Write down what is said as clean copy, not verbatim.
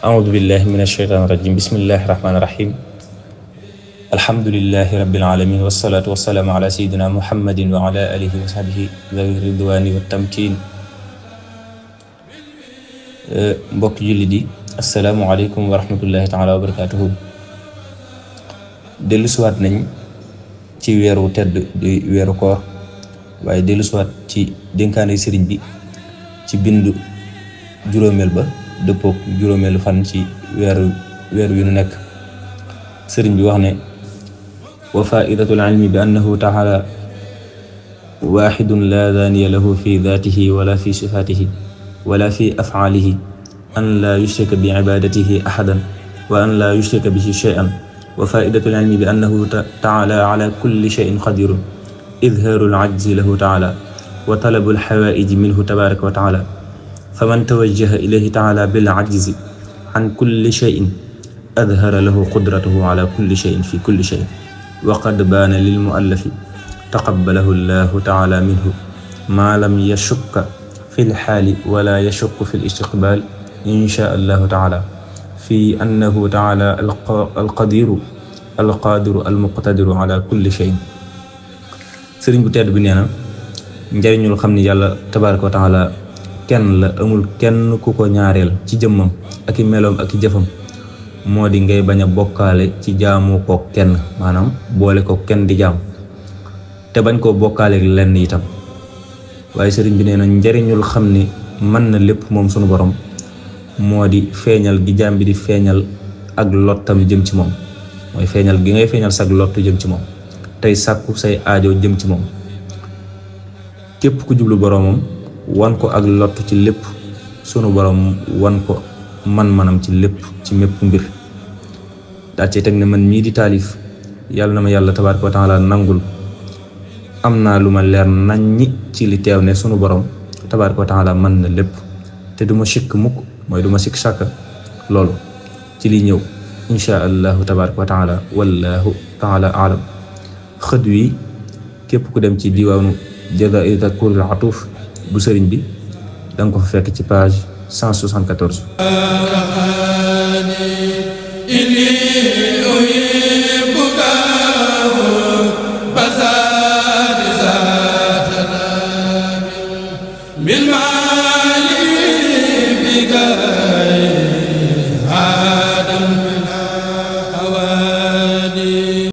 أعوذ بالله من الشيطان الرجيم بسم الله الرحمن الرحيم الحمد لله رب العالمين والصلاة والسلام على سيدنا محمد وعلى آله وصحبه ذوي الرضوان والتمكين mbokk jullit yi asalaamualeykum wa rahmatullahi taala wa barakatuhu dellusiwaat nañ ci weeru tedd di weeru koor waaye dellusiwaat ci dénkaane sëriñ bi ci bindu juróomeel ba dëppook juróomeelu fan ci weer wi nu nekk sëriñ bi wax ne wa faidatul ilmi bi annahu taala waxidun la daaniya lahu fi daatihi wala fi sifaatihi wala fi afcaalihi an laa yushrika bi cibaadatihi axadan wa an laa yushrika bihi shay'an wa faidatul ilmi bi annahu taala ala kulli shayin qadirun idhaaru alcajzi lahu taala wa talabu alxawaaiji minhu tabaraka wa taala faman tawajjaha ilayhi taala bilcajzi an kulli shayin adhara lahu qudratahu ala kulli shayin fi kulli shayin wa qad baana lilmuallafi taqabbalahu allahu taala minhu maa lam yashukka fi lxaali wala yashukku fi listiqbaal insha allahu taala fi annahu taala alqadiru almuqtadiru ala kulli shayin. sëriñ bu tedd bi nee na njariñul xam ni yàlla tabaraka wa taala kenn la, amul kenn ku ko ñaareel ci jëmmam ak i meloom ak i jëfam, moo di ngay bañ a bokkaale ci jaamu ko kenn, maanaam boole ko kenn di jaam te bañ koo bokkaaleeg lenn itam. waaye sëriñ bi nee na njariñul xam ni mën na lépp moom sunu borom moo di feeñal gi jaam bi di feeñal ak lottam jëm ci moom, mooy feeñal gi ngay feeñal sag lottu jëm ci moom tey sàkku say aajo jëm ci moom. képp ku jublu boromam wan ko ak lottu ci lépp, sunu borom wan ko man-manam ci lépp ci mépp mbir. daa cee teg ne man mii di taalif yàlla na ma yàlla tabaaraka wa taala nangul, am naa lu ma leer naññi ci li teew ne sunu borom tabaaraka wa taala mën na lépp te duma sikk mukk, mooy duma sikk sàkk loolu ci li ñëw insha allahu tabaaraka wa taala wallahu taala alam. xët wi képp ku dem ci diwaanu Jazaa'iru Tadkuuril Atuuf bu sëriñ bi danga ko fa fekk ci page 174.